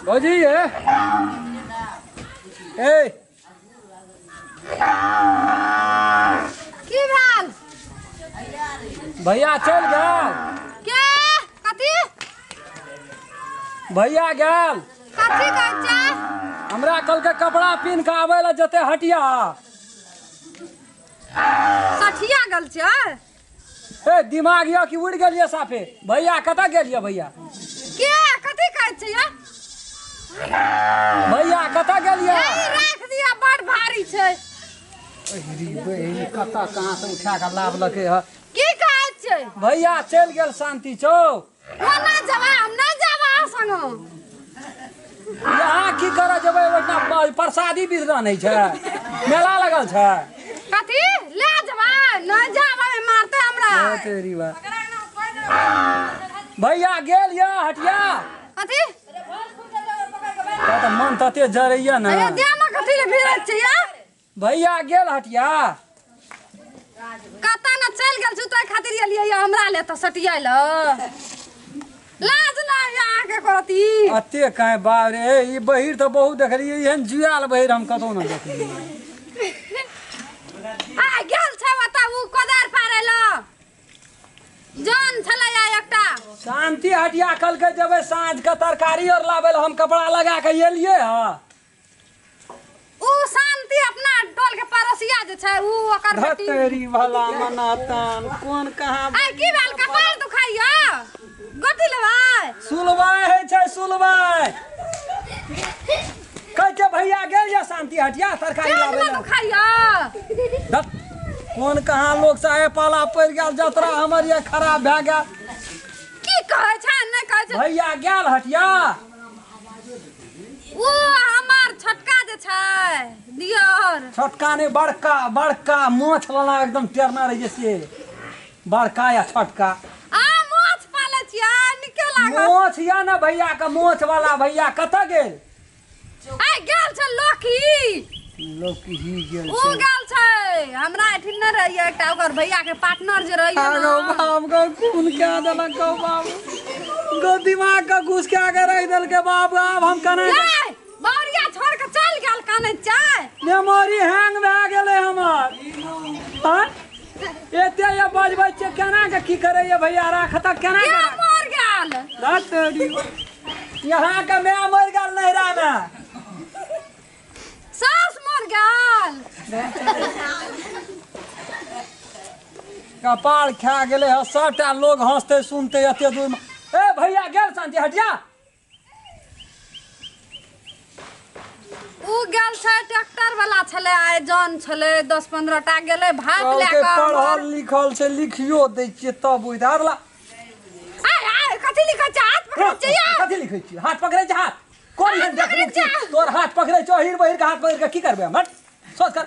भौजी ये ए की भेल भैया चल गेल के कथी भैया गेल कथी कहै छै हमरा कल के कपड़ा पिन्ह के आबै लए जेतै हटिया सठिया गेल छै ए दिमाग यऽ कि उड़ि गेलियै साफे भैया कतऽ गेलियै भैया के कथी कहै छै ये भैया कतऽ गेलियै ए राख दिया बड़ भारी छै अरे बहिन कतऽ कहाँ से उठा कऽ लाबलकै हँ की कहै छै भैया चलि गेल शान्ति चौक ओना जेबै हम नहि जायब अहाँ संग यहाँ की करऽ जेबै ओहिठाम प्रसादी वितरण होइ छै मेला लगल छै कथी ले जेबै नहि जायब मारतै हमरा ओ तेरी बा भैया गेल यऽ हटिया कथी तऽ मन तते जरैया ने अरे देहमे कथी ले भिड़ै छै ये भैया गेल हटिया कतऽ ने चलि गेल छी ताहि खातिर एलियै ये हमरा ले तऽ सटियै ल लाज नहि होइए अहाँके करती अते काहे बाप रे ए, ई बहिर तऽ बहुत देखलियै एहन जुआल बहिर हम कतौ नहि देखलियै आ गेल छै ओतऽ उ कोदारि पारै ल जन छलैया एकटा शान्ति हटिया कहलकै जेबै साँझ के तरकारी और लाबै लए हम कपड़ा लगा के एलियै हँ उ शांति अपना टोल के पड़ोसिया जे छै उ ओकर बेटी धतेरी भला मनातन कोन कहाँ आइ की भेल कपार दुखाइया गोटी लेबै सुलवाय होइ छै सुलवाय कहै छै भैया गेल या शान्ति हटिया तरकारी पेट लाबै में लए दुखाइया धत, कोन कहाँ लोक साहे पाला पड़ि गेल जतरा हमर ये खराब भए गेल की कहै छै नहि कहै छै भैया गेल हटिया ओ हमार छोटका जे छै दियर छोटका नहि बड़का बड़का माछ वाला एकदम टेरना रहै छै से बड़का या छोटका आ माछ पालै छियै नीके लागत माछ या ने भैया के माछ वाला भैया कतऽ गेल आ गेल छै लोकी लोकी ही गेल ओ गेल छै हमरा एठिन नहि रहैया एकटा ओकर भैया के पार्टनर जे रहैया आगो ने बाप गो खून क्या देलक गो बाप गो दिमाग के घुस के आगे रख देलके बाप आब हम केना ये बौरिया छोड़ के चल गेल कानै छै मेमोरी हैंग भए गेलै हमर आँय? एते ये बजबै छियै केना के की करैया भैया राख तऽ केना के के राख? मर गेल धत तेरी। यहाँ के माय मरि गेल नैहरा मे सास मर गेल कपार खा गेलै हँ सबटा लोग हँसते सुनते एते दूर मे ए भैया गेल शान्ति हटिया उ गेल छै ट्रैक्टर वाला छलै आइ जन छलै 10-15 टा गेलै भात लए कहलकै कऽ पढ़ल लिखल छै लिखियो दै छियै तब बुझि आर ला आय आय कथी लिखै छै हाथ पकड़ै छै यौ कथी लिखै छियै हाथ पकड़ै छै हाथ कोन एहन हाथ पकड़ै देखमुख छी छै। तोर हाथ पकड़ै छौ अहिर बहिर के हाथ पकड़ि के की करबै हम हट सोच कर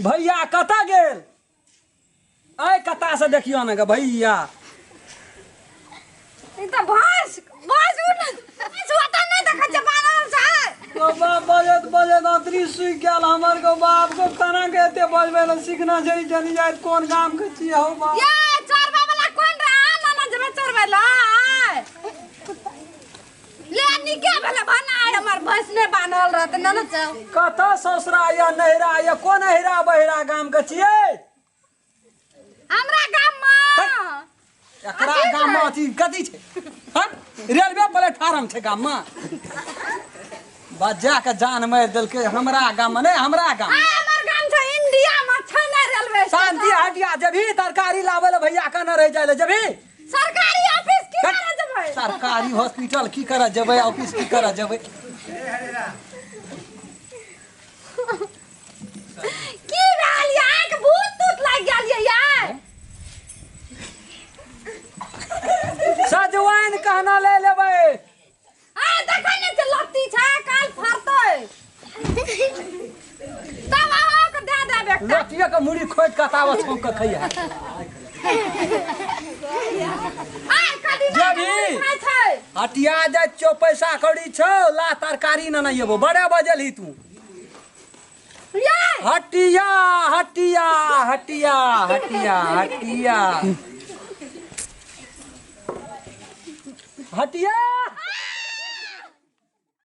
भैया कतऽ गेल आइ कतऽ से देखियौ ने गे भैया ई तऽ भैंस भैंस उठल भैंस ओतऽ नहि देखै छै बान्हल छै गो बाप बजैत बजैत अतरी सुखि गेल हमर गो बाप गो केना के एते बजबै लए सीखना छै जनी जाइत कोन गाम के छियै हौ बाप ये चोरबै वाला कोन रे आ ना ना जेबै चोरबै ला आय ले निके भेलै बना आय हमर भैंस नहि बान्हल रहतै ना ना चल कतऽ ससुरा या नैहरा या कोन अहिरा बहिरा गाम के छियै हमरा गाम में एकरा अथी गाम में छै। अथी कथी छै हँ रेलवे प्लेटफार्म छै गाम में बजा के जान मारि देलकै हमरा गाम में नहि हमरा गाम आ हमर गाम छै इंडिया में छै ने रेलवे स्टेशन शांति हटिया जबही तरकारी लाबै लए भैया कहने रहि जाइ लए जबही सरकारी ऑफिस की करे जेबै सरकारी हॉस्पिटल की करऽ जेबै ऑफिस की करऽ जेबै की भेल ये आँख भूत तूत लागि गेल ये यार सजवाइन कहना ले लेबै आ देखै नहि छै लत्ती छै काल फड़तै तब अहाँ के दए देब एकटा लत्तिये के मुड़ी खोटि कऽ तावत छौंक कऽ खैया आइ कदीमा के जेबही? मुड़ी खाइ छै हटिया जाइ छियौ पैसा कौड़ी छौ ला तरकारी ने नहि एबो बड़े बजलही तू ये हटिया हटिया हटिया हटिया हटिया हटिए।